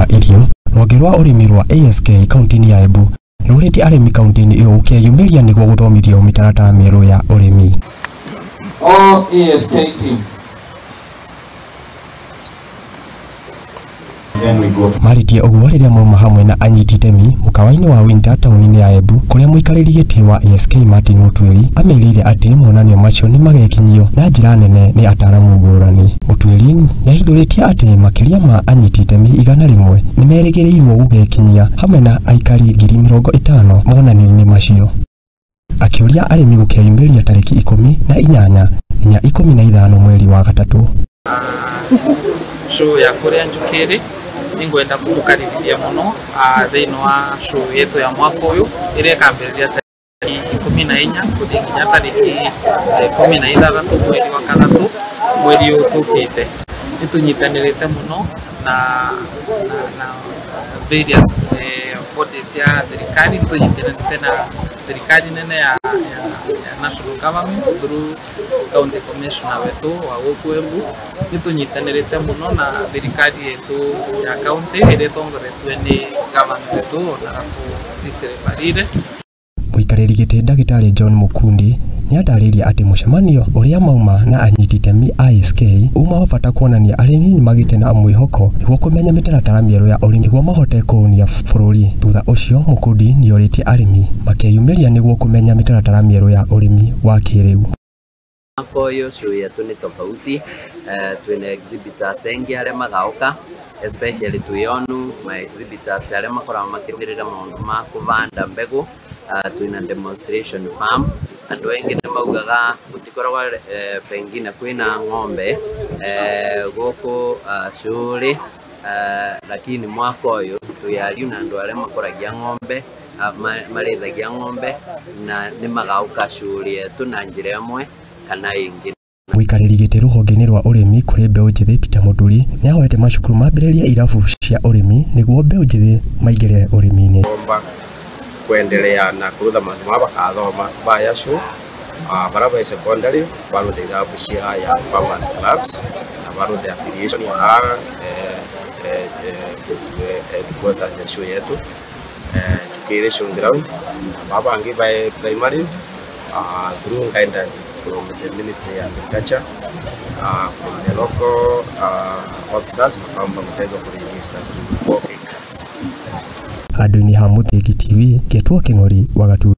wa irio rũhonge rwa ũrĩmi rwa ASK kaunti-inĩ ya Embu nĩrũrĩtie arĩmi kaunti-inĩ ĩyo gũkeyumĩria nĩguo gũthomithio mĩtaratara mĩerũ ya ũrĩmi. All ASK team. Marĩtie ũguo rĩrĩa mauma hamwe na anyiti itemi mũkawa-inĩ wa Winter taũni-inĩ ya Embu kũrĩa mũikarĩri gĩtĩ wa ASK Martin Mutwiri amerĩire atĩ monanio macio nĩ magekinyio na njĩra nene nĩ ataaramu ngũrani. Mutwiri nĩahithũrĩtie atĩ makĩria ma anyiti itemi 100 nĩmerĩgĩrĩirwo gũgekinyia hamwe na aikari 50,000 monanio-inĩ macio. Akĩũria arĩmi gũkeyumĩria tarĩki 18 nginya 15 mweri wa gatatũ. Show ya kuria njukiri ningwenda kumukaribithia muno thiini wa show yetu ya mwaka uyu iria ikambiriria tariki 14 kuthii nginya tariki 16 mweri wa gatatũ mweri uyu tukite. Nitunyitanirite muno na various bodies ya thirikari, nitunyitanirite na thirikari nene ya national government through county commissioner wetu wa guku Embu. Nitunyitanirite muno na thirikari yetu ya county iria itongoretio ni governor wetu Honorable Cecily Mbarire. Mũikarĩri gĩtĩ Ndagĩtarĩ John Mukundi nĩatarĩirie atĩ mũcemanio ũrĩa mauma na anyiti itemi ASK uma wa bata kuonania arĩmi nĩmagĩte na mwĩhoko nĩguo kũmenya mĩtaratara mĩerũ ya ũrĩmi nĩguo mahote kũũnia bũrũri. Thutha ũcio Mukundi nĩorĩtie arĩmi makeyumĩria nĩguo kũmenya mĩtaratara mĩerũ ya ũrĩmi wa kĩrĩu. Mwaka ũyũ show yetu nĩ tofauti, twĩna exhibitors aingĩ arĩa magauka, especially twĩ ma exhibitors arĩa makoragwo makĩrũmĩrĩra maũndũ ma kũbanda mbegũ. Twĩna demonstration farm. Andũ aingĩ nĩ maugaga gũtikoragwo pengine kwĩna ng'ombe gũkũ cũrĩ, lakini mwaka ũyũ twĩ ariũ na andũ arĩa makũragia ng'ombe, marĩithagia ng'ombe na nĩ magauka cũrĩ yetu na njĩra ĩmwe kana ĩngĩ. Mũikarĩri gĩtĩ rũhonge-inĩ rwa ũrĩmi kũrĩ mbeũ njĩthĩ Peter Mũnduri nĩahoete macukuru mambĩrĩrie irabu cia ũrĩmi nĩguo mbeũ njĩthĩ maingĩre ũrĩmi-inĩ. Kuendelea na kurutha maundu ma bakathoma baya show bara ba secondary baruthe irabu cia ya farmers clubs na baruthe affiliation ya headquarters ya show yetu Njukiri show ground babangi by primary through guidance from the Ministry of Agriculture, from the local officers makamba mutego kuregister to 4K clubs. Handũ-inĩ ha Mũthingi TV, Ngetwo Kĩng'ori wa Gatundu.